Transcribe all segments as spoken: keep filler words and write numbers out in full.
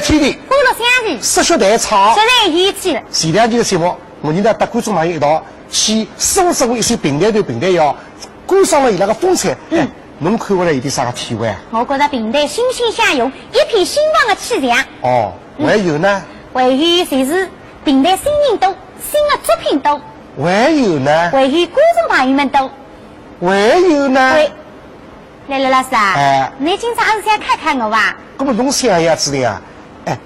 天地。欢乐相聚。说学弹唱。说弹演唱。前两天个节目，我们呢搭观众朋友一道去欣赏过一首评弹团评弹哟，观赏了伊拉个风采。嗯。哎，侬看下来有点啥个体会啊？我觉着评弹欣欣向荣，一片兴旺个气象。哦，嗯。还有呢？还有就是评弹新人多，新个作品多。还有呢？还有观众朋友们多。还有呢？还 来来，老师啊，哎。侬今朝阿是想看看我伐？搿么侬想样子的呀？哎，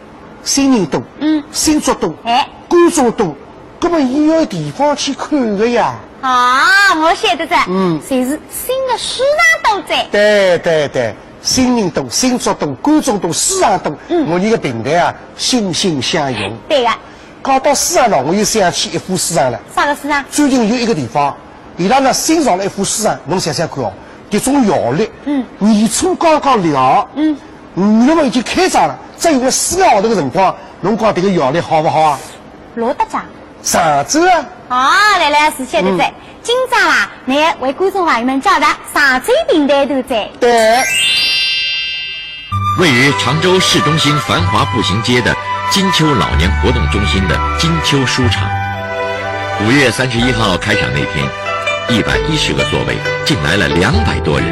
新人多，嗯。新作多，哎。观众多，搿么伊要有地方去看个呀。啊，我晓得哉，嗯。就是新个书场多哉。对对对，新人多，新作多，观众多，书场多，嗯。我们个评弹啊，欣欣向荣。对个。讲到书场呢，我又想起一副书场了。啥个书场？最近有一个地方， 伊拉呢新造了一副书场，侬想想看哦，迭种摇篮，嗯。年初刚刚立好，嗯。五月份已经开张了，只用了四个号头个辰光，侬讲迭个摇篮好勿好啊？落搭长。常州啊。啊，来来，是晓得哉。嗯。今朝啊，侬为观众朋友们介绍常州评弹团哉。对。 位于常州市中心繁华步行街的金秋老年活动中心的金秋书场，五月三十一号开场那天，一百一十个座位，竟来了两百多人。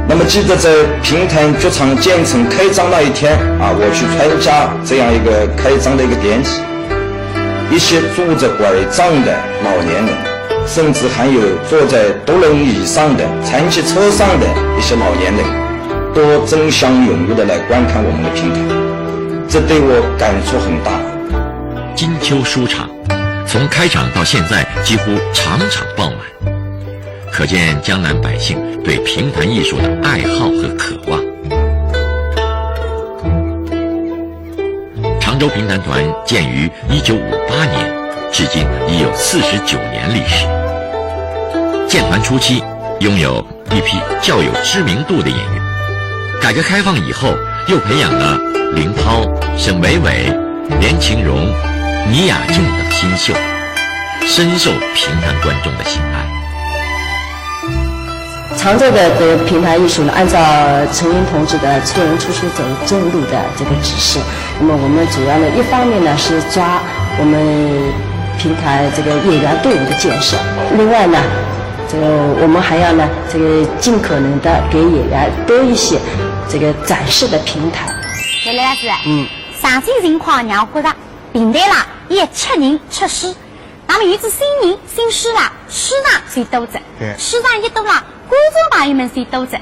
那么记得在评弹剧场建成开张那一天啊，我去参加这样一个开张的一个典礼。 一些拄着拐杖的老年人，甚至还有坐在独轮椅上的残疾车上的一些老年人，都争相涌入的来观看我们的评弹，这对我感触很大。金秋书场从开场到现在几乎场场爆满，可见江南百姓对评弹艺术的爱好和渴望。 常州评弹团建于一九五八年，至今已有四十九年历史。建团初期拥有一批较有知名度的演员，改革开放以后又培养了林涛、沈维维、连秦荣、倪雅静等新秀，深受评弹观众的喜爱。 常州的这个评弹艺术呢，按照陈云同志的“出人初出走正路”的这个指示，那么我们主要呢，一方面呢是抓我们评弹这个演员队伍的建设，另外呢，这个我们还要呢，这个尽可能的给演员多一些这个展示的平台。叶老师，嗯。上次情况让我觉着评弹啦，也吃人吃书。 那么有仔新人、新书啦，书场侪多仔，对。书场一多啦，观众朋友们侪多仔。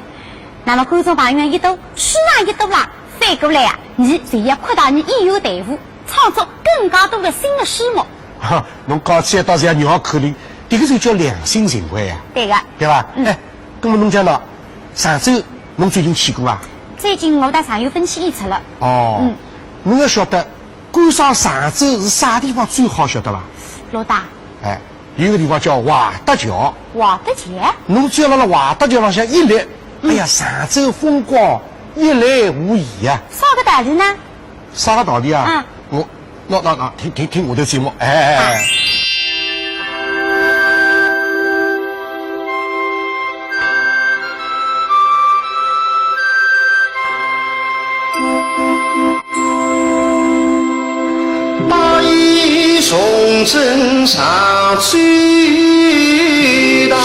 那么观众朋友们一多，书场一多啦，反过来啊，你就要扩大你演员队伍，创作更加多的新的书目。哈，侬讲起来倒是也蛮有道理，迭个就叫良性循环呀，对个。对伐？嗯。哎，那么侬讲到常州，侬最近去过伐？最近我到常州朆去演出了。哦，嗯。侬要晓得， 观赏常州是啥地方最好，晓得伐？老大。哎，有个地方叫华达桥。华达桥？侬只要辣辣华达桥浪向一立，嗯。哎呀，常州风光一览无遗啊。啥个道理呢？啥个道理啊？啊。我，那，那，那，听，听，听我的节目，哎，哎，哎。啊。 八一崇祯上去的。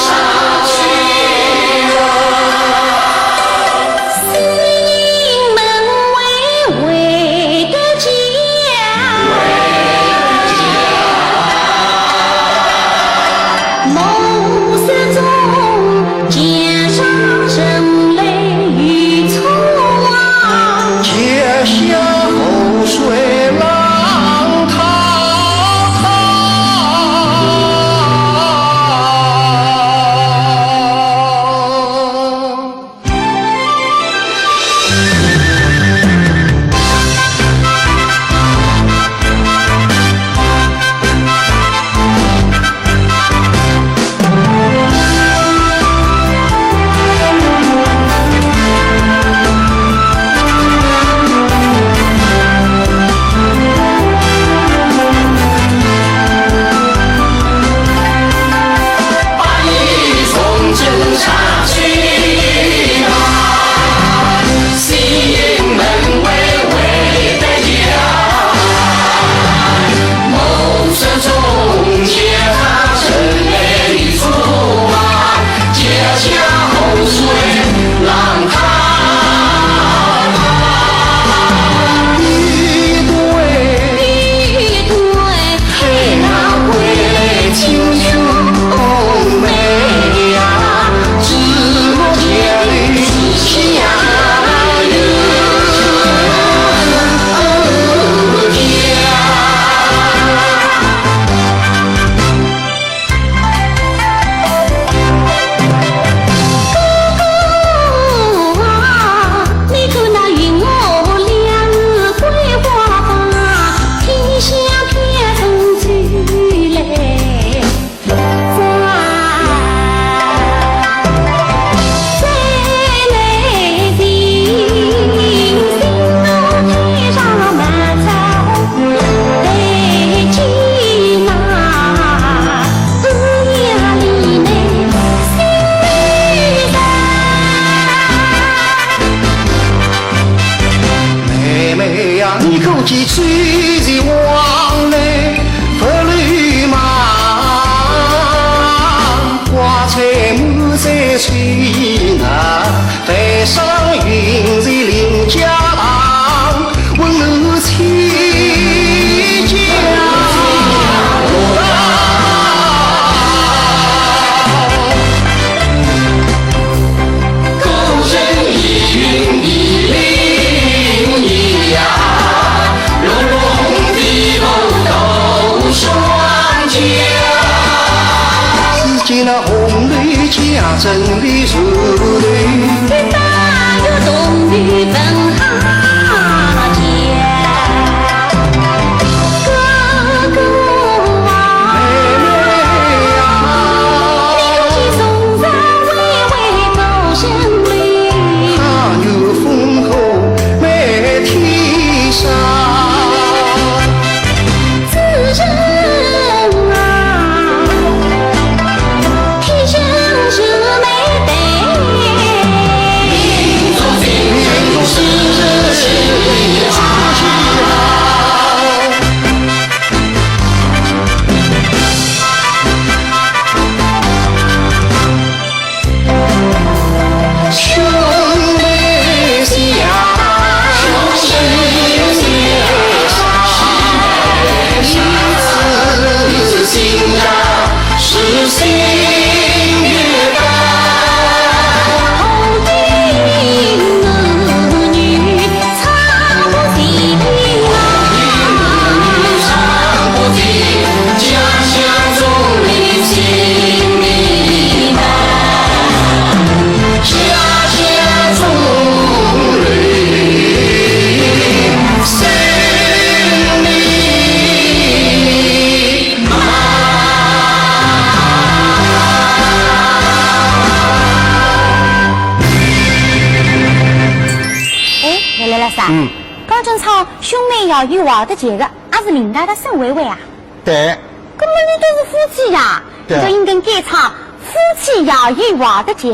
哎，来来来啥？嗯。刚正唱兄妹要有话的这个，阿是林大的沈微微啊？对。搿么你都是夫妻呀？对。你就应该改唱夫妻要有话的这。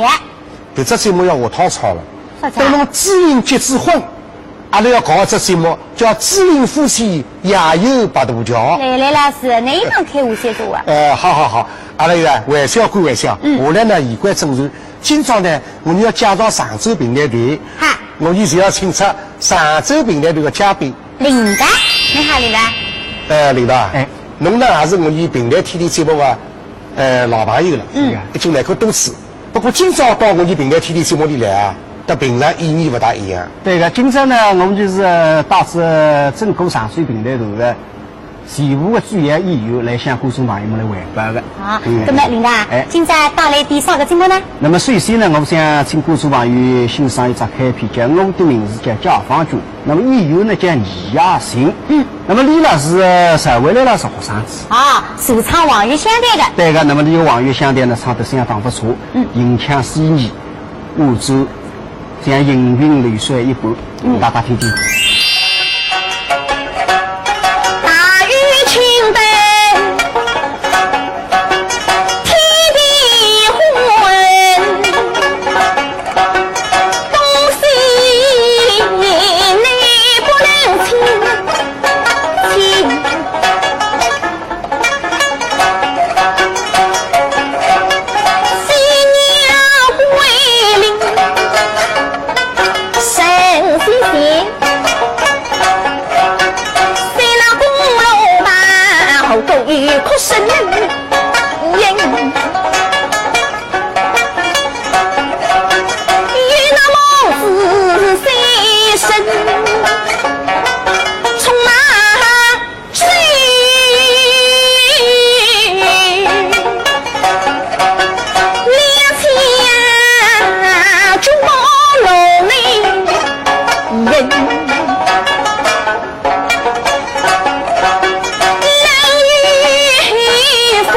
搿只节目要下趟唱了。啥子啊？等侬志玲结仔婚，阿拉要搞一只节目，叫志玲夫妻夜游八渡桥。来来老师，哪一档开无线说啊？呃，好好好，阿拉有啊，玩笑归玩笑，嗯。下来呢，言归正传。今朝呢，我们要介绍常州评弹团。哈。我们就要请出常州评弹团的嘉宾。林达，你好，林达。呃，林达，哎。侬呢，还是我们评弹天地节目啊，呃，老朋友了，嗯。已经来过多次。 不过今朝到我们评弹天地节目里来啊，搭平常意义勿大一样。对个，今朝呢，我们就是带仔整个常州评弹团的全部的主要演员来向观众朋友们来汇报的。好，嗯。那么林达，哎。今朝带来点啥个节目呢？那么首先呢，我们想请观众朋友欣赏一只开篇，叫《我的名字叫解放军》。 那么演员呢叫倪亚琴。嗯。那么俚呢是社会来了是学生子。啊，是唱黄鱼香调的。对个，那么俚个黄鱼香调呢唱得相当不错，嗯。吟腔细腻，五指像行云流水一般，嗯。大家听听。大雨倾盆，天地昏。 东西你不能亲，亲。新娘归林神仙仙，在那公路旁，后头有哭声音。 有那么仔细身，匆忙追，两枪就把路里人。 冷雨纷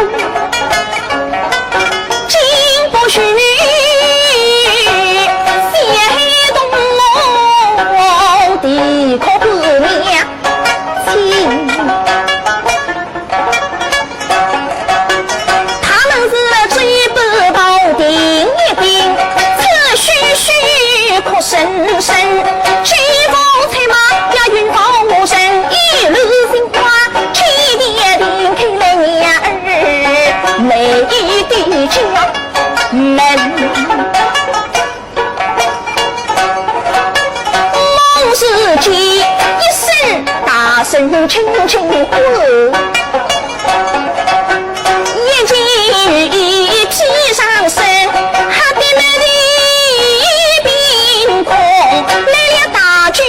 金婚，一件雨衣披上身，吓得那地平空，来了大救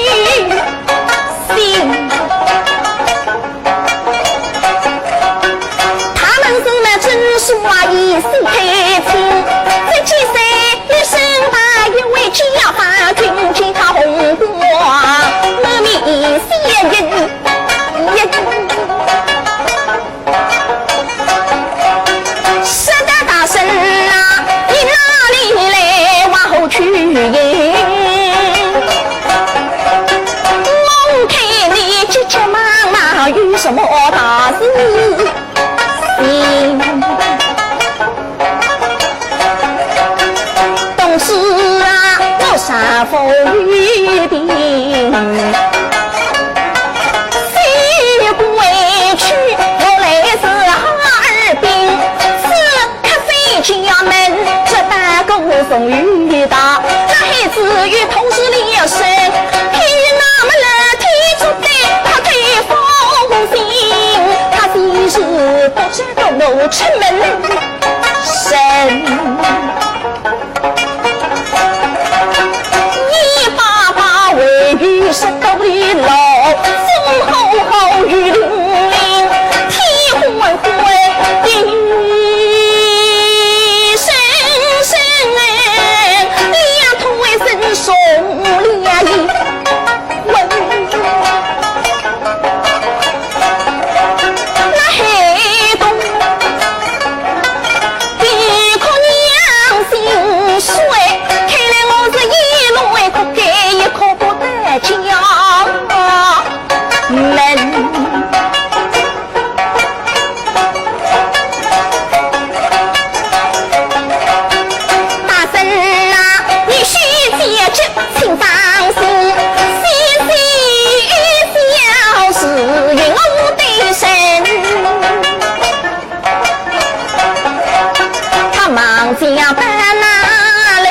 星。他们是那真说话一心太清，这几岁一生大一位家法军，见他红光满面笑颜。 说道大圣啊，你哪里来往何处行？我看你急急忙忙有什么大事情？ 东施啊，我丈夫有病，西归去，我来是哈尔滨，此刻回家门，这大功送与他，那孩子与同是列生，偏那么了天作对，他太放心，他今日不知道我出门身。 你爸爸为你十多里路，风呼呼雨淋淋，天昏昏，地深深，两腿伸松了一 那黑洞，闭口娘心碎，看来我是一路哭，一哭不得家门。 大圣啊，你须解急，请放心，喜喜笑是与我对身。他忙将担拿来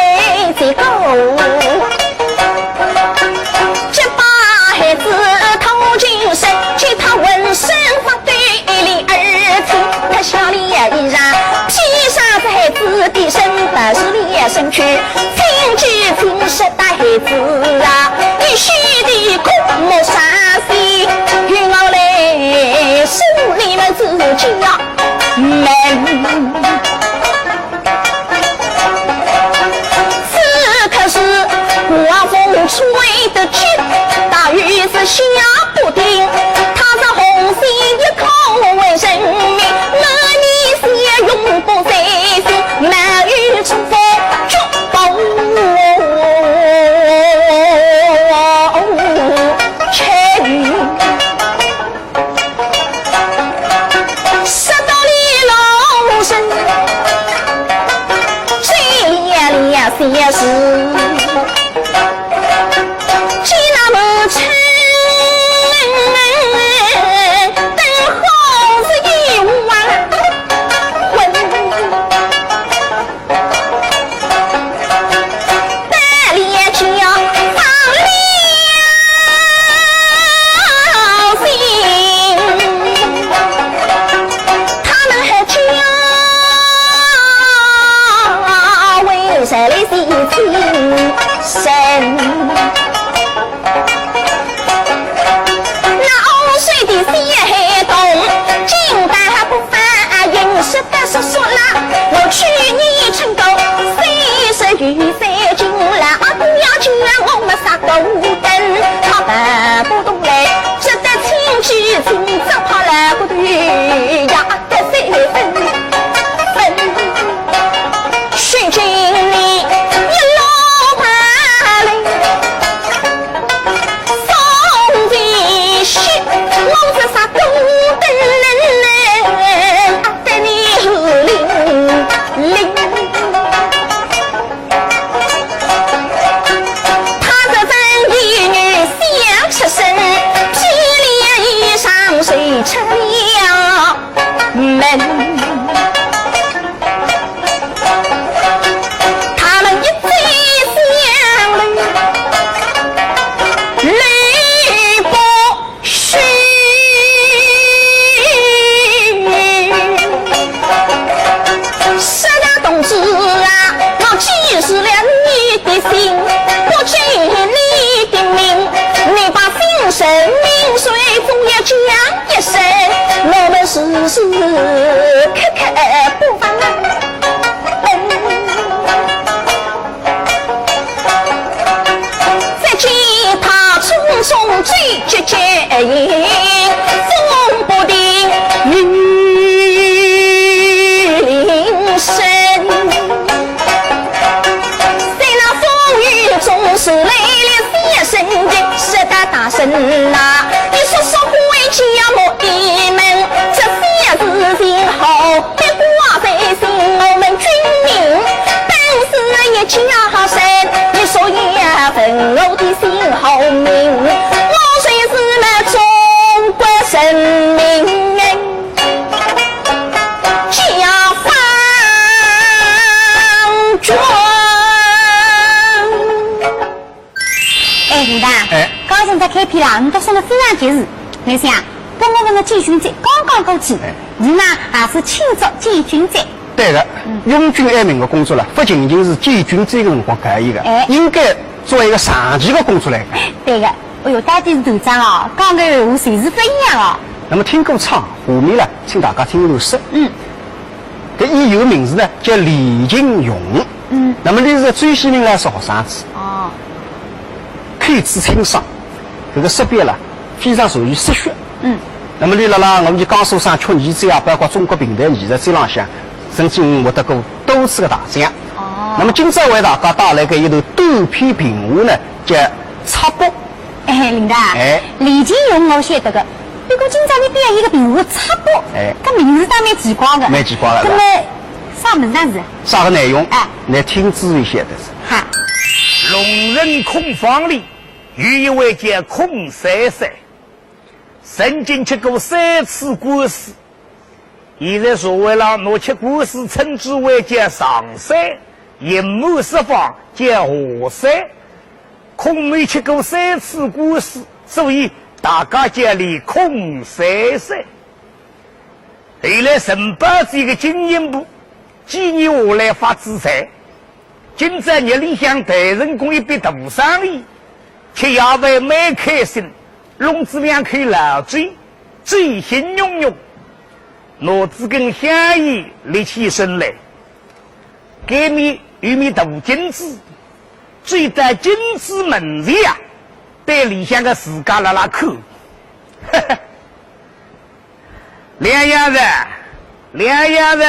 接过，就把孩子拖进身，见他浑身发抖。 一立而起，脱下了衣裳，披上这孩子的身，踏入了身去，进去进，说道孩子啊，你休得苦莫伤心，由我来送你们自家门。 此刻是刮风吹得急，大雨是下不停。他是红线一口为人命，那你是永不在心，冒雨冲风脚步去。 说道你老身，谁了了些事，见那么真，等候是一晚昏。名人家方庄。哎，领导，哎。刚才在开篇啦，你都说得非常及时。你想，本月份的建军节刚刚过去，哎。你呢，也是庆祝建军节。对的，嗯。拥军爱民的工作了，不仅仅是建军节的辰光可以的，哎。应该做一个长期的工作来干。对的。 哎哟，到底是团长哦，讲个闲话侪是勿一样哦。那么听过唱，下面呢，请大家听一段说。嗯。搿演员名字呢，叫李金荣。嗯。那么伊是周希明老师学生子。哦。口齿清爽，搿个说表了，非常善于说学。嗯。那么伊辣辣我们江苏省曲艺节啊，包括中国评弹艺术节浪向，曾经获得过多次的大奖。哦。那么今朝为大家带来个一段短篇评话呢，叫《插播》。 哎，领导，哎。李金荣我晓得个，不过今朝你表演个评话插播，哎。搿名字倒蛮奇怪个。蛮奇怪个，搿么啥物事啊是？啥个内容？哎。侬听仔细晓得是。哈。弄人孔房里有一位叫孔三三，曾经吃过三次官司， 现在社会浪拿吃官司称之为叫上三，刑满释放叫下三。孔某吃过三次官司，所以大家叫伊孔三三。后来承包仔一个经营部，几年下来发仔财， 今朝日里向谈成功一笔大生意，吃夜饭蛮开心，弄仔两口老酒，醉醺醺醺，拿仔根香烟立起身来，对面有面大镜子，走到镜子门前啊，对里向个自家辣辣看。两样人，两样人，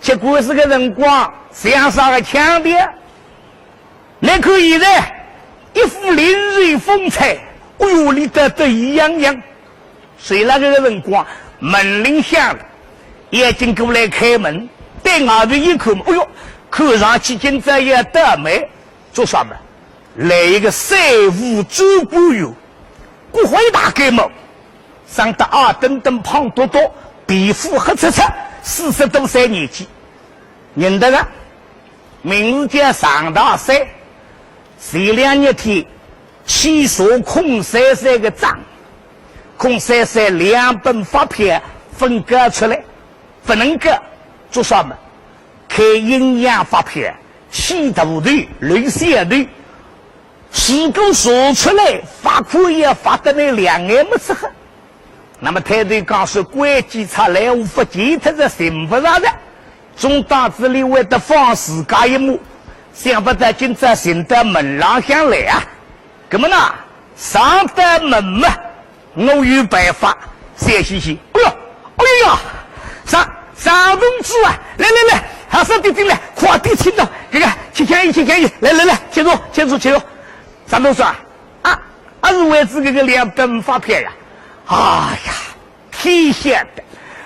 吃官司个辰光像煞个腔调。 侬看现在一副凜然风采，哎哟，俚倒得意洋洋。随辣搿个辰光，门铃响了，要紧过来开门，对外头一看嘛，哎哟，看上去今朝要倒霉，做啥嘛？来一个三五周官员，骨灰大盖帽，生得矮墩墩胖嘟嘟，皮肤黑漆漆，四十多岁年纪，认得个。 名字叫常大山，前两日天去查孔三三个账，孔三三两本发票勿交出来，勿能够做啥嘛？开阴阳发票，起大头，留小头，如果查出来，罚款要罚得来两眼没出黑。 那么抬头讲说关机出来，我勿见脱了，寻勿着了，总当仔俚会得放自家一马，想勿到今朝寻到门浪向来啊。那么呢，上到门嘛，我有办法，笑嘻嘻。哎哟，哎哟，常，常同志啊，来来来，还是弟弟来，快点请到，这个，请香烟，请香烟，来来来，请坐，请坐，请坐。常同志啊，啊， 还是为仔搿个两本发票呀。哎呀，天晓得，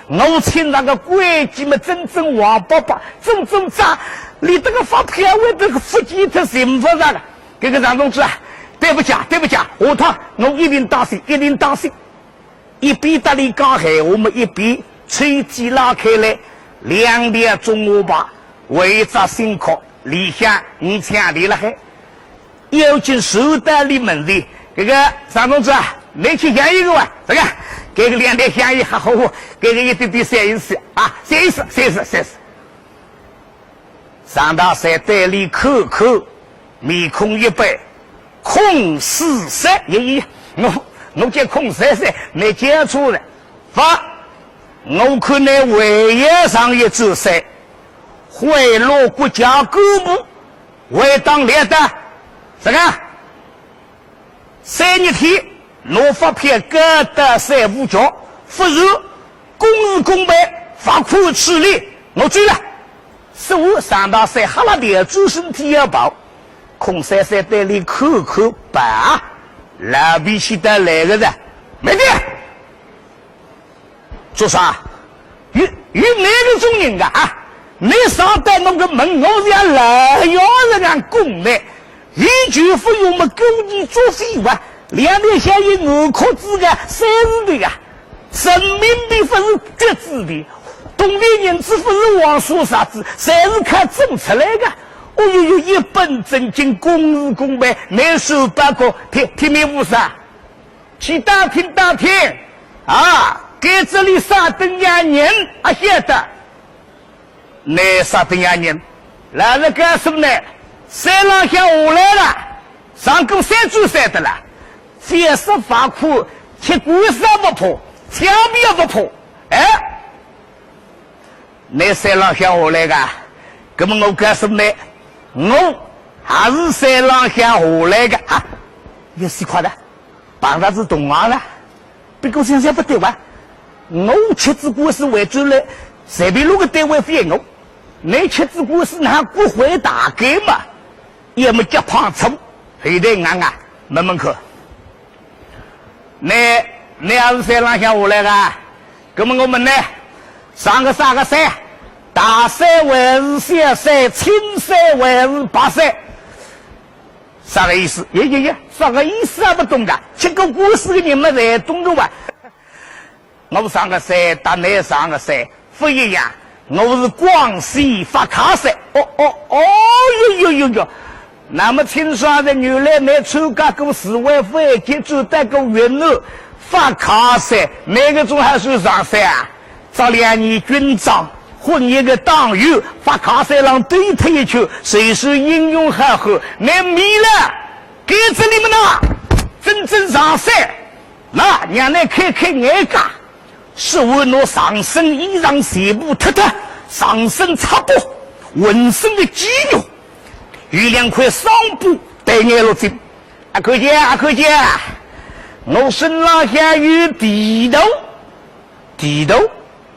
我请着个关机嘛，真正王伯伯，真正渣，连这个发票我都勿见脱，寻勿着了。搿个常同志啊，对勿起啊，对勿起啊，下趟我一定当心，一定当心。 一边搭俚讲闲话么，一边抽屉拉开来，两条中华牌，还有一只信壳，里向五千钿辣海。要紧走到俚门前，搿个常同志啊，侬吃香烟个哇？这个，搿个两条香烟还好，搿个一点点小意思啊，小意思，小意思，小意思。 常大山对俚看看，面孔一板，孔四三，爷爷，我，我叫孔三三，侬叫错了。勿，我看侬还要上一转三，贿赂国家干部，还当了得，啥个？ 三日天，拿发票交到税务局，勿然，公事公办，罚款处理，我走了。说完，常大山哈啦调转身体要跑，孔三三对俚看看，爸，老脾气倒来个哉，慢点。 做啥？有，有哪个种人家啊？侬上到我个门，我是要老样子样供侬，有求必应么，故意作废哇！两条线一横靠仔个三字头啊，人民币勿是橘子皮，铜钿银子勿是黄沙石子，侪是靠种出来个。哦哟哟，一本正经，公事公办，难收报告，天，天面无啥。去打听打听，啊，该这里啥等样人，阿晓得。 倷啥等样人？老实告诉倷，山浪向下来了，上过三座山的了，非是法苦，吃官司也不怕，枪毙也不怕。哎，倷山浪向下来个，那么我告诉倷，我还是山浪向下来个啊，有死快的。 碰着仔同行了。不过想想不对哇，我吃仔官司回转来，随便哪个单位勿要我，倷吃仔官司哪个回答个嘛？要么叫碰触，后头硬硬问问看。倷，倷也是山浪向下来个？那么我问倷，上个啥个山？大山还是小山？青山还是白山？ 啥个意思？耶耶耶，啥个意思也不懂个，吃过官司的人嘛，侪懂个哇。我上个山，搭倷上个山，不一样。我是广西法卡山。哦，哦，哦，哟哟哟哟。那么青山的原来倷参加过市委会，接触到过云南法卡山，倷搿种还算上山啊？ 着两年军装，混一个党员，法卡山浪兜脱一圈，谁是英雄好汉？倷迷了，该这里么呐，真正上山，那让倷开开眼界，是为拿上身衣裳全部脱脱，上身赤膊，浑身的肌肉，有两块伤疤对眼落睛。阿看见，阿看见，我身浪向有地图。 地图？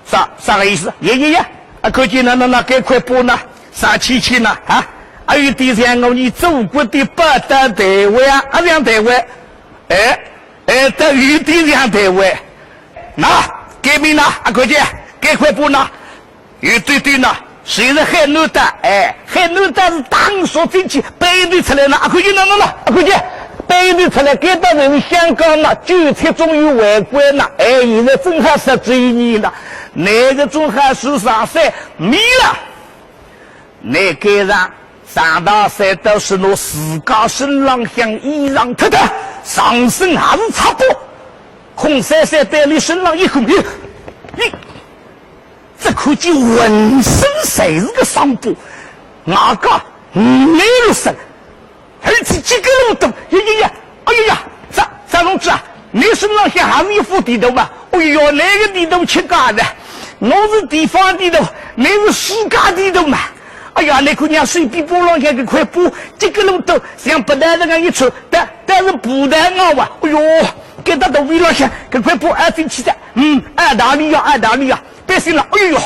啥，啥个意思？耶耶耶，啊，看见呐，那，那，该块布呢？啥稀奇呢？啊，啊，有点像我伲祖国的报道单位啊，啊，像单位。哎，哎，倒有点像单位。那，该面呢？啊，看见，该块布呢？ 有对对呢，谁是海南的？哎，海南的是打入进去，背对出来呢，啊，看见呢，呢，呢，啊，看见，背对出来，该搭人香港呢，九七中央会馆呢，哎，现在正好十周年呢，那个正好是上山迷了。那个上，上到山都是拿自家身浪向衣裳脱脱，上身还是赤膊，空三三对倷身浪一看，咦，咦， 只看见浑身侪是个伤疤，外加五颜六色，而且几个路都，呀呀呀，哎呀呀，张，张同志啊，倷身浪向还是一副地图嘛？哎哟，那个地图吃假的，我是地方地图，倷是世界地图嘛？哎呀，倷看人手臂膊浪向搿块布，几个路都像白带那样一穿，但，但是布袋熬啊，哎哟，搿搭肚皮浪向搿块布凹进去的，嗯，澳大利亚，澳大利亚。 背心了，哎哟，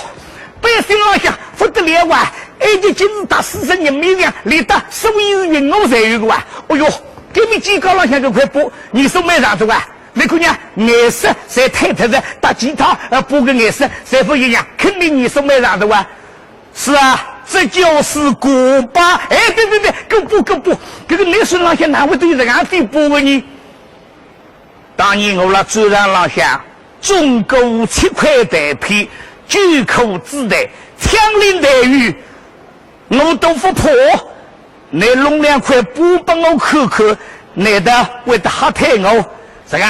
背心浪向勿得了哇！埃及金字塔狮身人面像，连搭苏伊士运河侪有个哇！哎哟，搿面肩胛浪向搿块布，年数蛮长的哇！倷看呀，颜色侪褪脱了，搭其他，呃，布个颜色侪勿一样，肯定年数蛮长的哇！是啊，这就是古巴。哎，对对对，古布，古布，搿个倷身浪向哪会得有搿样子布个呢？ 当年我辣战场浪向中过七块弹片，九颗子弹，枪林弹雨，我都勿怕。倷弄两块布拨我看看，难道会得吓退我？实梗，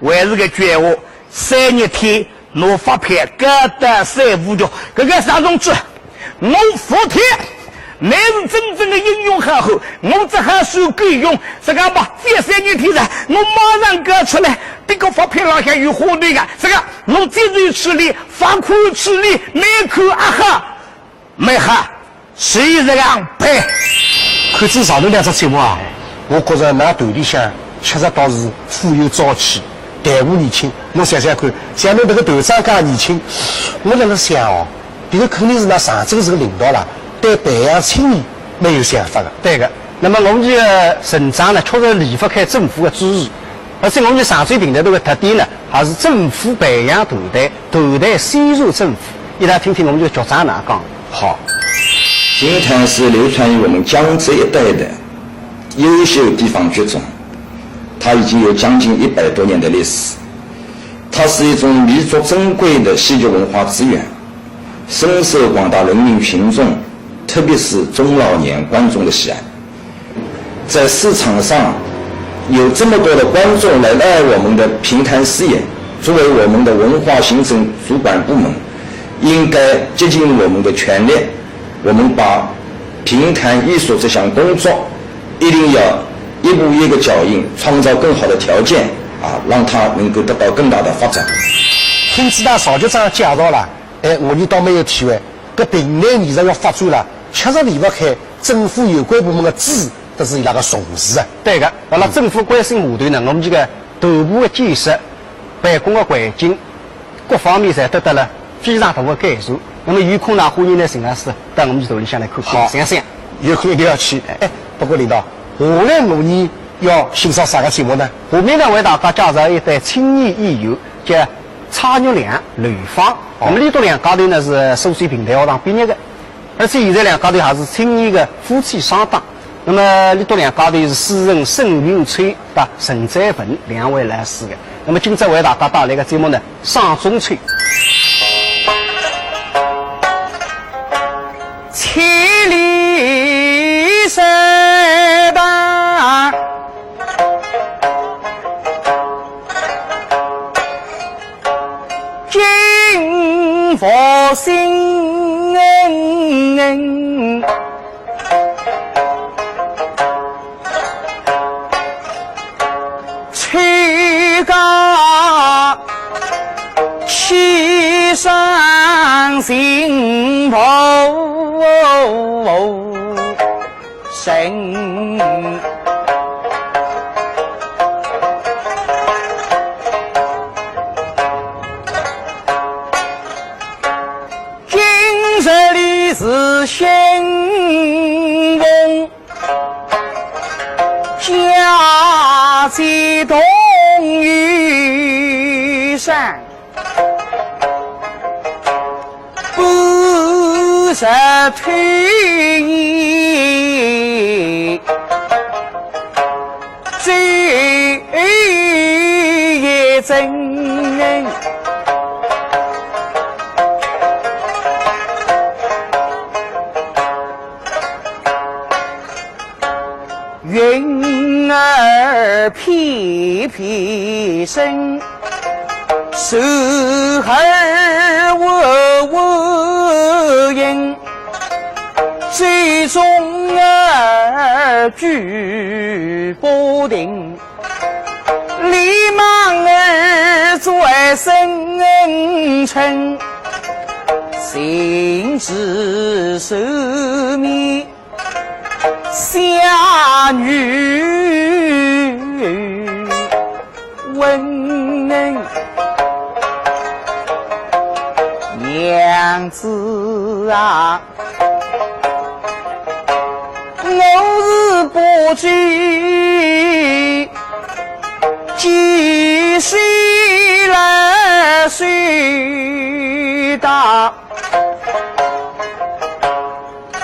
还是搿句闲话，三日天 拿发票交到三五局，搿个张同志，我服帖，倷是真正的英雄好汉，我只好算够用，实梗吧，反三日天哉，我马上交出来，搿个发票浪向有花头个，实梗，我接受处理，罚款处理，倷看阿好？蛮好。 是实梗办。看仔上头两只节目啊，我觉着㑚团里向确实倒是富有朝气，队伍年轻。侬想想看，像侬迭个团长介年轻，我辣辣想哦，迭个肯定是㑚常州市个领导啦，对培养青年蛮有想法个。对个。那么我们这个省长呢，确实离不开政府的支持，而且我们常州电台这个特点呢，还是政府培养团队，团队先传政府。 一道听听我们这个局长哪讲。好。金台是流传于我们江浙一带的优秀地方剧种，它已经有将近一百多年的历史，它是一种弥足珍贵的戏剧文化资源，深受广大人民群众，特别是中老年观众的喜爱。在市场上有这么多的观众来爱我们的评弹四眼，作为我们的文化行政主管部门，应该竭尽我们的全力，我们把评弹艺术这项工作一定要一步一个脚印，创造更好的条件，啊，让它能够得到更大的发展。听仔大邵局长介绍了，哎，我呢倒蛮有体会，搿评弹艺术要发展了，确实离勿开政府有关部门的支持，搿是伊拉个重视啊。对个，辣辣政府关心下头呢，我们这个头部的建设、办公的环境，各方面侪得到了非常大的改善。那么有空呢，欢迎呢，陈老师到我们团里向来看看，好。想想。有空一定要去。哎，不过领导，下来我呢要欣赏啥个节目呢？下面呢，为大家介绍一对青年演员，叫蔡玉良、刘芳。哦。那么俚笃两家头呢是苏州评弹学堂毕业的，而且现在两家头还是青年的夫妻双档。那么俚笃两家头是主持人沈云秋搭陈再文两位老师的。那么今朝为大家带来的节目呢，《赏中秋》。千里山大，金佛心。秋高气伤心浮沉。今日里是新逢，佳节同游山，不识推移。 云儿翩翩升， 时而无无影，最终而举不定。立马而转身程，行至水面 下女问：娘子啊，我是不知几岁来岁大，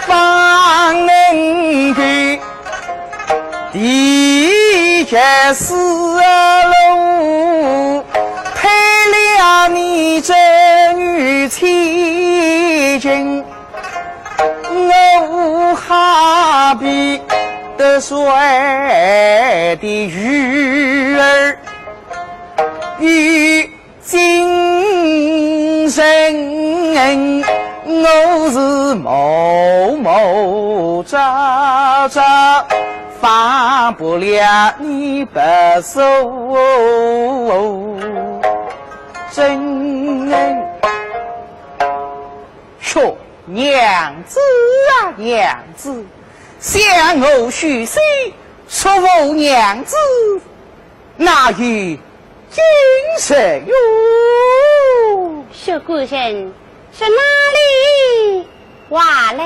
方能够提携四路，配了你这女千金，我何必得罪的女儿？与 今生我是默默朝朝，放不了你不诉真恩。哟，娘子啊，娘子，想我许仙，说我娘子， 哪有今日哟？薛官人，是哪里话来？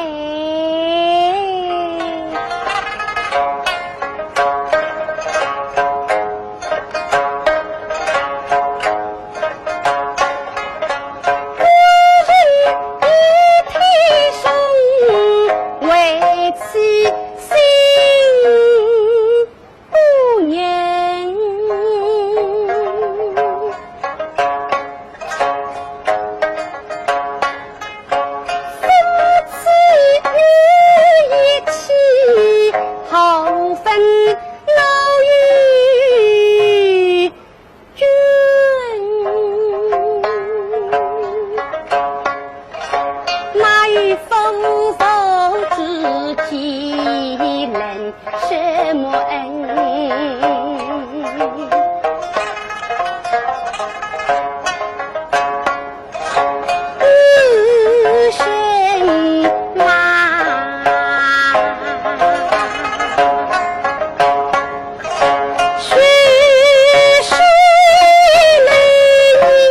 不知其人什么恩。孤身来，谁是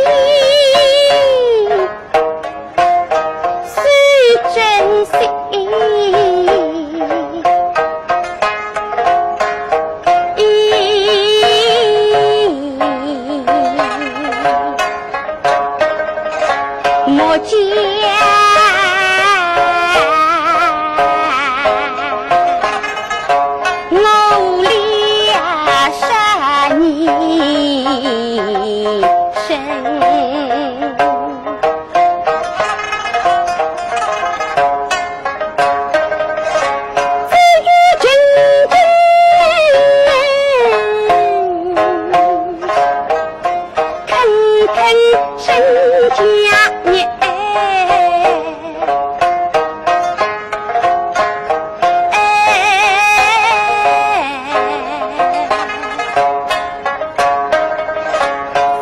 你 是真心。莫讲我了杀你身。 只有真正肯肯成家呢。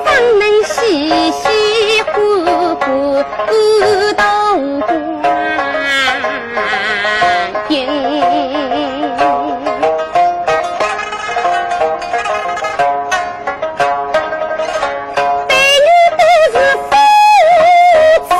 方能洗洗呼呼，不动光阴。对你都是夫妻。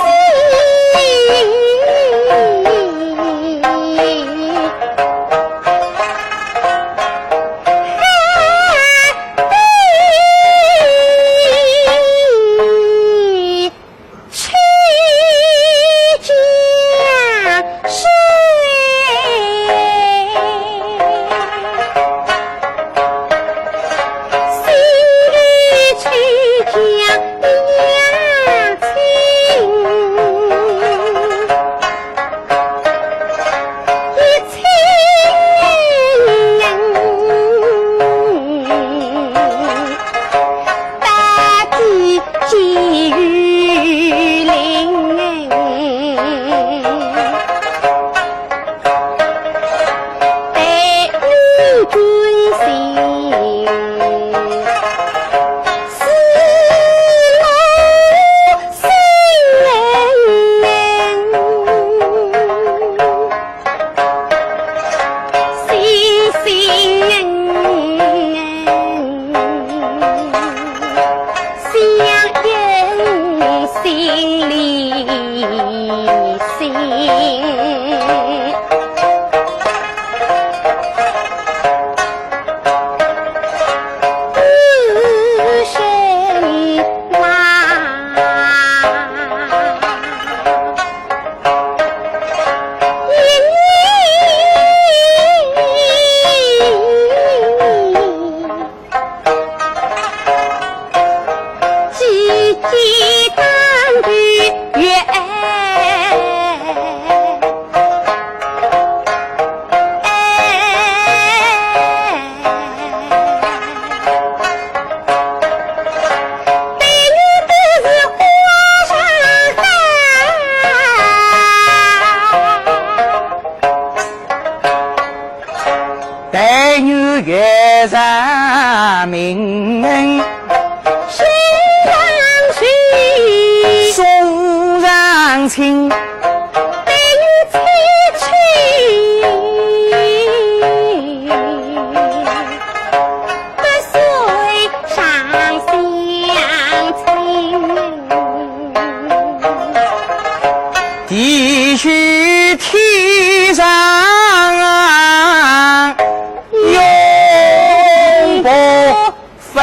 待你月上明，身上喜，送上亲。 地久天长永不分。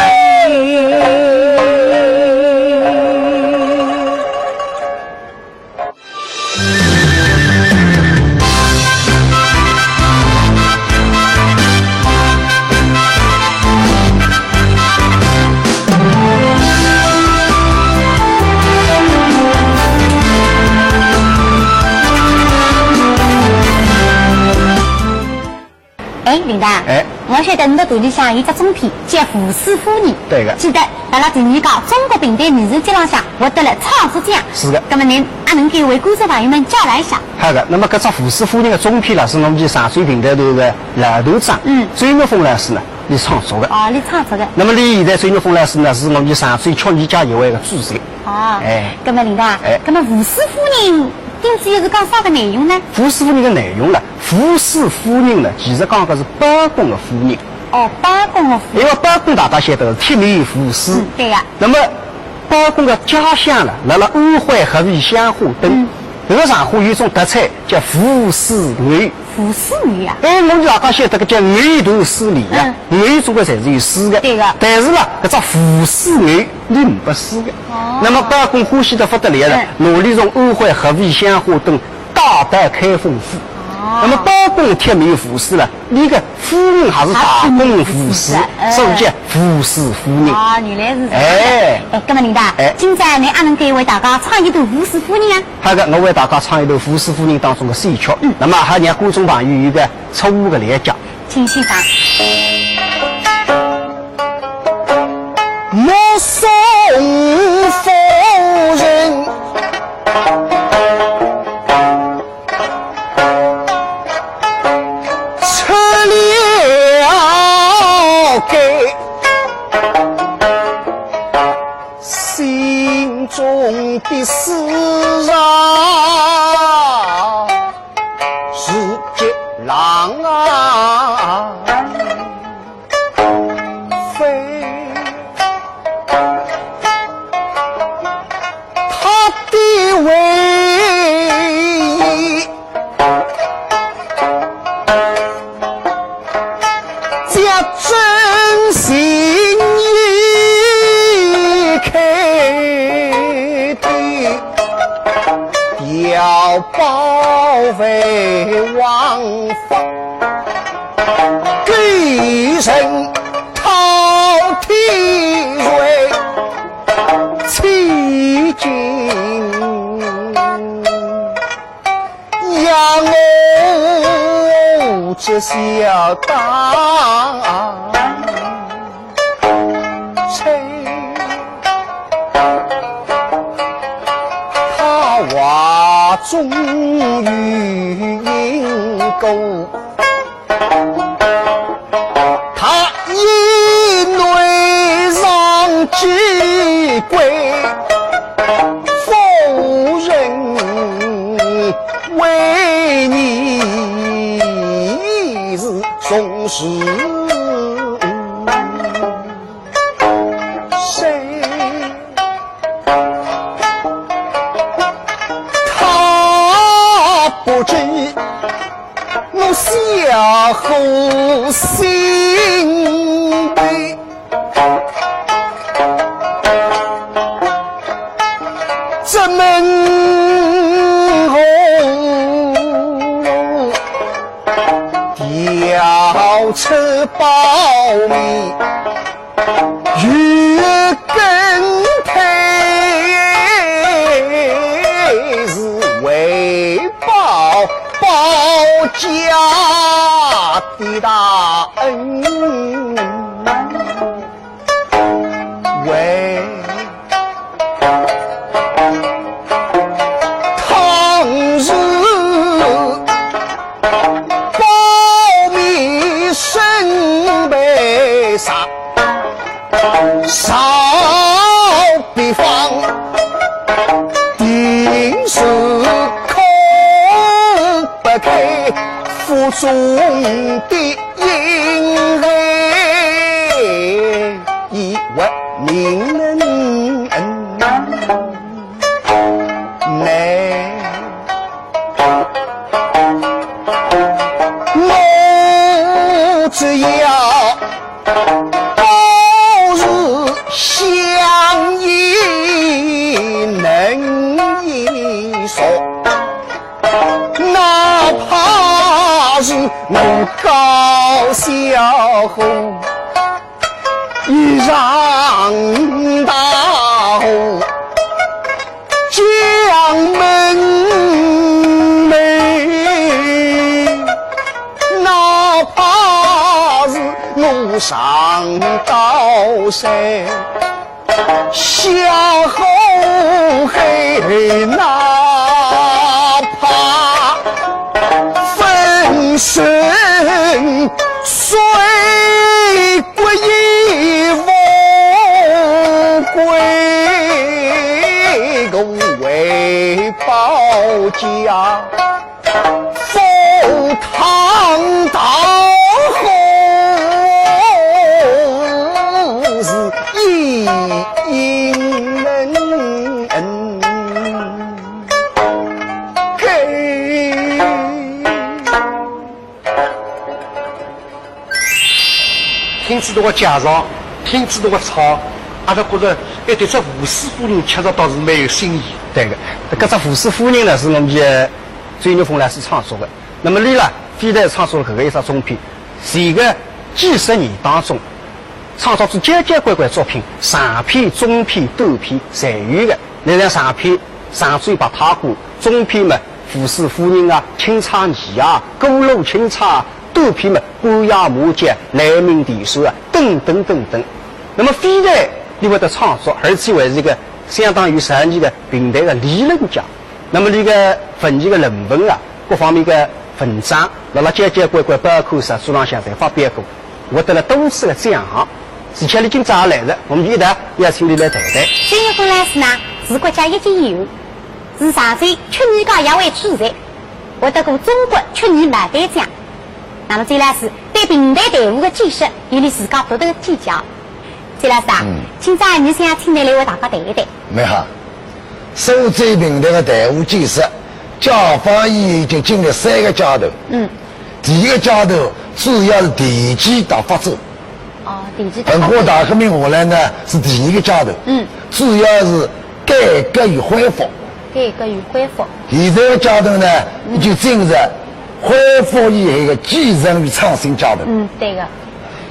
哎，林达，哎。我晓得侬个团里向有只中篇叫《无私夫人》。对个。记得辣辣第二届中国评弹艺术节浪向获得了创作奖。是个。那么您还能给为观众朋友们介绍一下？好个，那么搿只《无私夫人》个中篇呢，是我们上水评弹团个老团长，嗯。周玉峰老师呢，伊创作个。哦，伊创作个。那么伊现在周玉峰老师呢，是我们上水曲艺家协会个主席。哦，哎。那么领导，哎。那么《无私夫人》顶主要是讲啥个内容呢？《无私夫人》个内容呢，《无私夫人》呢，其实讲个是包公个夫人。哦，包公个夫人。因为包公大家晓得是铁面无私。嗯，对呀。那么包公个家乡呢，辣辣安徽合肥乡下墩。嗯。搿个场化有种特产叫无私藕。无私藕啊？哎，我们大家晓得搿叫藕断丝连呀，嗯。藕总归侪是有丝个。对个。但是呢，搿只无私藕，伊没丝个。哦。那么包公欢喜得不得了了，嗯。拿伊从安徽合肥乡下墩 带到开封府。哦。那么包公铁面无私了，伊个夫人还是大公无私，哎。所以叫无私夫人。哦，原来是这样。哎。哎，那么领导，哎。今朝侬阿能够为大家唱一段《无私夫人》啊？好个，我为大家唱一段《无私夫人》当中个选曲。嗯。那么还让观众朋友有个初步个了解。 请欣赏。目送夫人出了街，心中的思啊， 是激浪啊飞。他的回忆叫真心意开的 碉堡为王法，勾人滔天罪千金，让我这小当 他话中有因果，他以内伤既归夫人，为你是从事 谁？他不知我小后心悲，怎么我调车保密？ 与根配是为报包家的大恩。为倘若 保密身被杀，少比方定是空不开腹中的婴儿，以为名人。 我只要保持香烟能延寿，哪怕是我高小后 一场大祸，将门楣，哪怕是上刀山，下火海，哪怕粉身碎骨也无悔，我为保家赴汤蹈火，是一应门。 听仔侬个介绍，听仔侬个唱，阿拉觉着，哎，对只吴氏夫人确实倒是蛮有新意。对个，搿只吴氏夫人呢，是我们的周玉峰老师创作的。那么伊拉非但创作了搿个一只中篇，前个几十年当中，创作出交交关关作品，长篇、中篇、短篇侪有的。那像长篇，《长洲白塔歌》，中篇嘛，《吴氏夫人》啊，《钦差二爷》啊，《过路钦差》啊，短篇嘛，《官爷马脚》、《雷鸣电闪》啊，等等等等。那么非但伊会得创作，而且还是一个相当有造诣的评弹的理论家。那么伊个文艺的论文啊，各方面的文章，辣辣交交关关报刊杂志浪向侪发表过。 获得了多次的奖项，而且伊今朝也来了，我们一道邀请伊来谈谈。周玉峰老师呢，是国家一级演员，是上海曲艺界一位主席，获得过中国曲艺牡丹奖。那么周老师对评弹弹胡的技术有伊自家独特的见解。周老师啊，嗯。今朝阿拉想请侬来为大家谈一谈。蛮好，苏州评弹的弹胡技术，解放以后已经经历三个阶段。嗯。第一个阶段主要是电击搭发展， 哦，电击打。文化大革命下来呢，是第二个阶段，嗯。主要是改革与恢复。改革与恢复。现在的阶段呢，嗯。已经进入恢复以后的继承与创新阶段。嗯，对个。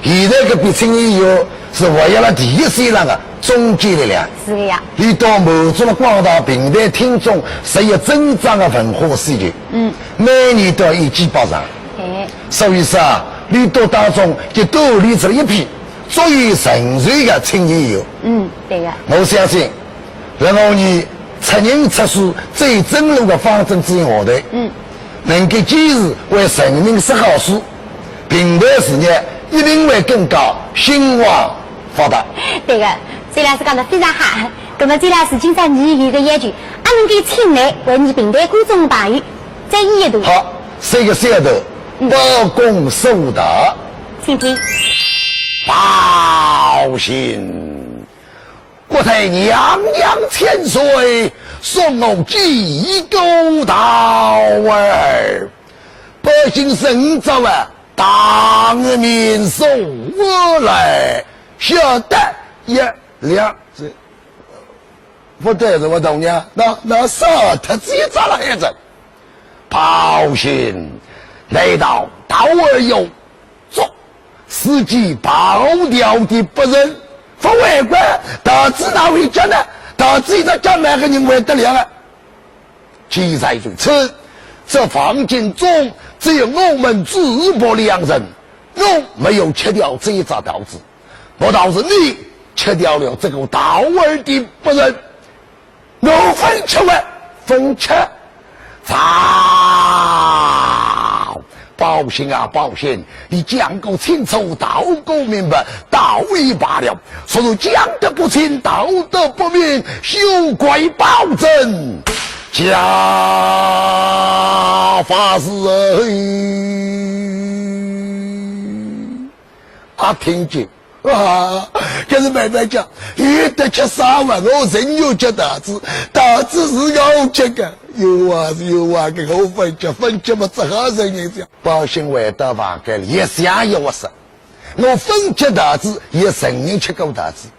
现在搿批青年演员是活跃辣第一线上的中坚力量。是个呀。伊倒满足了广大评弹听众日益增长的文化需求。嗯。每年都要一技八场。哎。 所以说啊，伊笃当中就锻炼出了一批足以成才的青年演员。嗯，对个。我相信，辣我伲出人出书走正路的方针指引下头，嗯。能够坚持为人民说好书，评弹事业一定会更加兴旺发达。对个，周老师讲得非常好。那么周老师今朝伲有个要求，阿能够请侬为伲评弹观众朋友再演一段。好，三个小段。 嗯。包公说道。请听。包兴，国泰娘娘千岁，送我几个道儿。包兴身着啊，当面送我来，晓得一两。 勿对，是我同娘，那，那啥，他自己咋了孩子？包兴，难道道儿有错？是记包调的不成？勿会吧，道子哪会假呢？道子一个假，哪个人会得了啊？既然如此，这房间中只有我们主仆两人，我没有吃掉这一只道子。 难道是你吃掉了这个道儿的不成？我勿吃啊，勿吃。操！包兴啊，包兴，你讲个清楚，道个明白，道也罢了，若是讲得不清，道得不明，休怪包拯家法是。啊，听见 啊，搿是慢慢讲，有得吃啥啊？我人肉吃道子，道子是我吃个。有啊，有啊，搿个勿吃，勿吃嘛，只好承认讲。包兴回到房间里，一想一窝说，我勿吃道子，也承认吃过道子。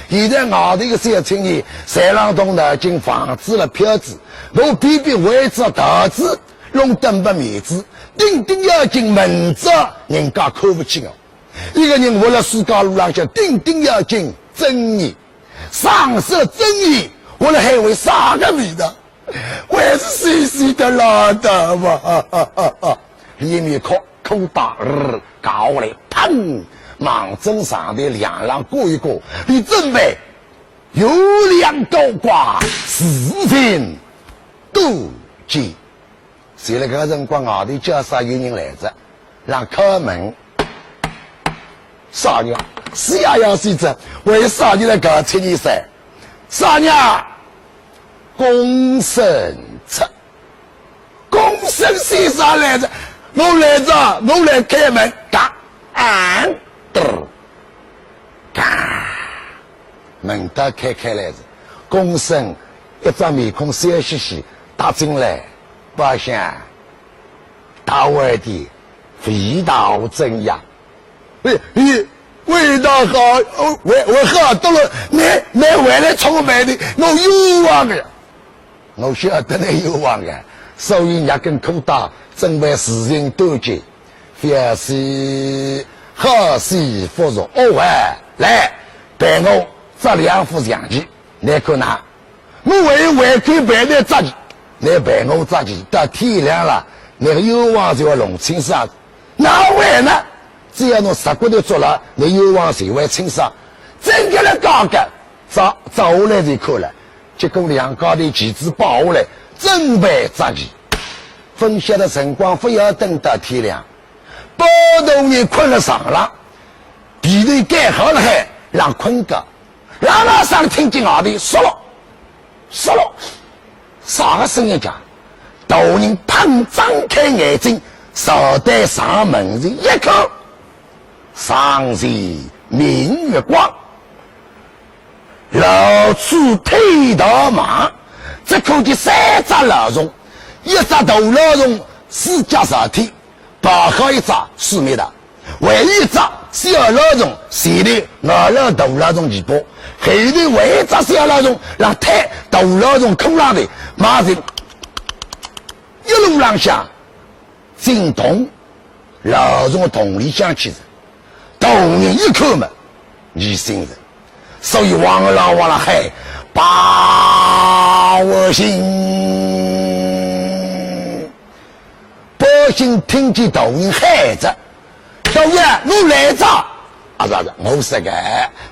现在外头个小青年，侪浪动脑筋，房子了票子，我偏偏为只道子，弄得没面子，顶顶要紧，明朝人家看勿起我。 一个人活辣世界路浪向，顶顶要紧尊严。丧失尊严，活辣海会啥个味道？还是死死的拉倒吧。伊一面哭，哭到，呃，搞下来，砰！望准上头两浪过一过，俚准备有两高挂，事情都结。就勒搿个辰光，外头叫啥有人来哉，让开门。啥人？是呀呀，是哉，为啥人来搞七二三？啥人？公孙策。 公孙先生来哉，我来哉，我来开门。嘎，嗯，嘚儿，嘎，门打开开来哉。公孙一张面孔笑嘻嘻，踏进来，包厢，大碗的味道怎样？ 喂，喂，味道好，哦，味，味好多了。倷，倷回来充饭的，我冤枉个。我晓得倷冤枉个，所以捏根裤带，准备事情都结。凡事好死不如。哦喂，来，陪我扎两副象棋，倷看哪？ 我还有回去陪倷扎棋，倷陪我扎棋，到天亮了，倷个冤枉就要弄清爽。哪会呢？只要倷实骨头捉牢，倷冤枉就会清爽。真个了，刚刚，扎，扎下来就看了，结果两家头棋子摆下来，准备扎棋。勿晓得辰光，勿要等到天亮，包大人困了床浪，被头盖好了海，让困觉。 老老实实听见外头说了，说了，啥个声音讲？大人砰张开眼睛，朝对上门前一看，上前明月光，老鼠推大马，只看见三只老鼠，一只大老鼠四脚朝天， 跑好一只死命的，还有一只小老鼠，前头咬牢大老鼠尾巴，后头还有一只小老鼠，让推大老鼠空浪头，马上一路浪向进洞，老鼠洞里向去哉。大人一看嘛，疑心哉，所以哇啦哇啦喊，报信。 百姓听见大人喊着，大爷，我来着。啊，是啊，是啊，我说个，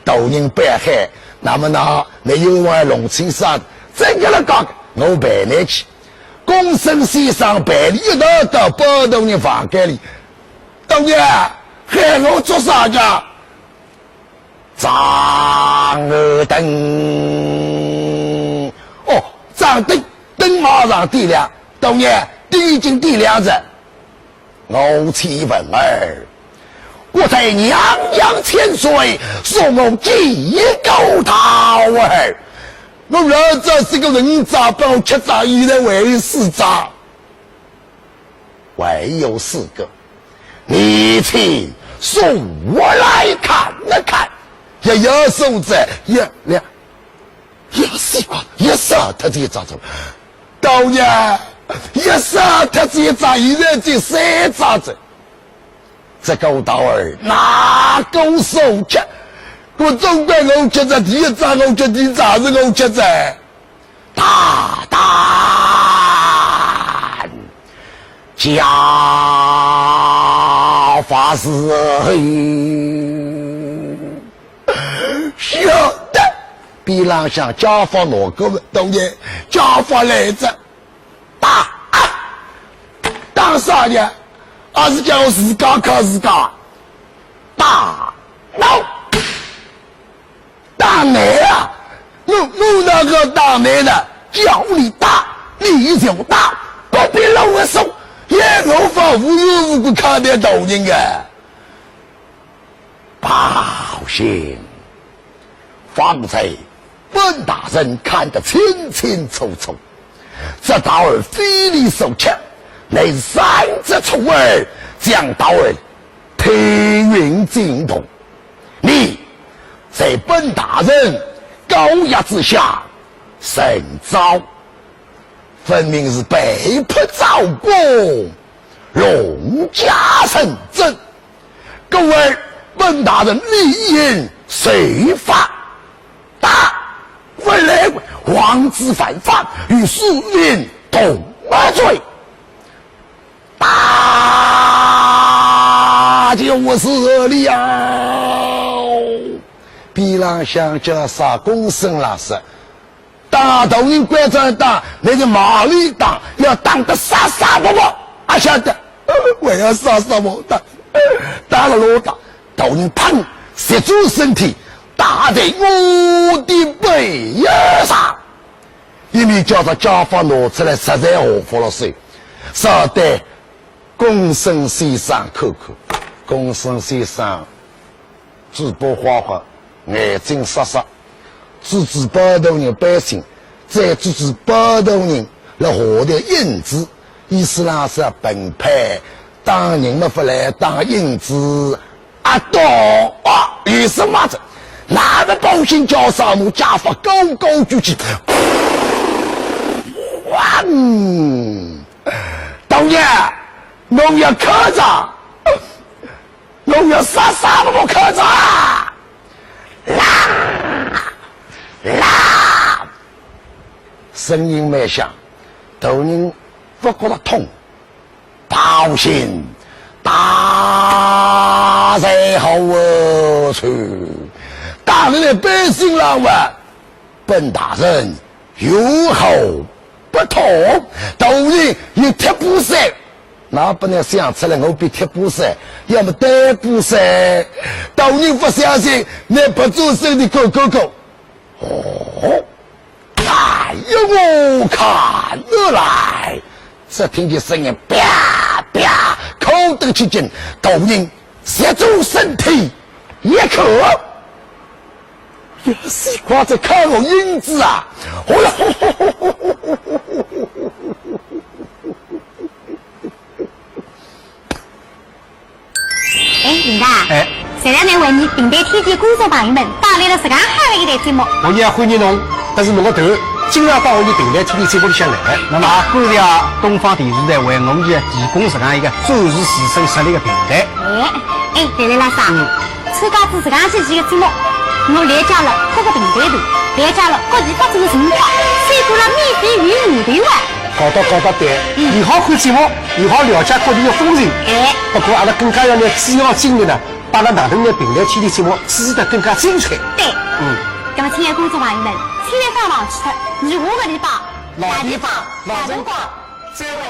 大人不要喊，那么呢，你有话弄清爽，这个了讲，我陪你去。公孙先生陪你一道到包大人房间里，大爷，喊我做啥家？ 掌灯。哦，掌灯，灯马上点亮，大爷，灯已经点亮了。我且问儿，我在娘娘千岁，说我几个大儿，我儿子是个人渣，把我吃渣，现在为是渣。 还有四个，你请数来看一看。也要数着，也两，也四个，也少脱这一只子。大爷，也少脱这一只，现在只三只子。这个大儿哪个数吃？我总归我吃着，第一只我吃，第二只是我吃着。 大胆！家法是，晓得，边浪向家法哪个么？大爷，家法来着。打啊！打啥呢？还是叫我自家敲自家？打！闹！ 打你啊！我，我哪个打你呢？叫你打，你就打，不必啰嗦，也我方无缘无故看待大人啊。报信，方才本大人看得清清楚楚，这大儿非礼所吃，乃擅自出尔，将大儿推运进洞。 你在本大人高压之下，神招，分明是背叛赵国，弄假成真。故而本大人理应受罚。打！勿来，王子犯法，与庶民同罪。 打！啊，就我是这里啊。边浪向叫啥公孙老师，打大人关照打，那个马里打，要打得杀杀啵啵，啊，晓得，我要杀杀啵，打，打了老打，大人砰，侧转身体，打在我的背呀上。一面叫他家法拿出来，实在下不了手，说得 公孙先生看看，公孙先生嘴巴花花，眼睛煞煞，指指包大人背心，再指指包大人辣下头影子，意思啦是啊，本派打人么勿来打影子啊，懂啊？有什么子？那么包心叫啥么家法高高举起，砰！ 大人，侬要看着，侬要杀杀我看着！啦！啦！声音蛮响，大人勿觉得痛。包心，打在何处？打在背心浪哇！本大人有何 不痛，大人有铁布衫，那不能想出来我比铁布衫，要么单布衫。大人不相信，那不做声的狗狗狗。哦，哎呀，我看得来，只听见声音啪啪，扣得起劲，大人 斜转身体一看，原是光在看我影子啊！哦哟！哎，领导，哎。前两天为你评弹天地观众朋友们带来了实梗好的一台节目。我也欢迎侬，但是侬个头经常到我们评弹天地节目里向来。那么，感谢东方电视台为我们提供实梗一个展示自身实力的平台。 哎，哎，对了，老师啊，嗯。参加仔实梗一期个节目，我了解了各个评弹团，了解了各地发展的情况，参观了免费游泳池啊。搞到搞到对，嗯。伊好看节目，伊好了解各地的风情。哎。不过阿拉更加要拿主要精力呢，把阿拉哪能拿评弹天地节目支持得更加精彩。对。嗯。那么，亲爱的观众朋友们，千万勿要忘记脱，我下个礼拜，老地方，老辰光，再会。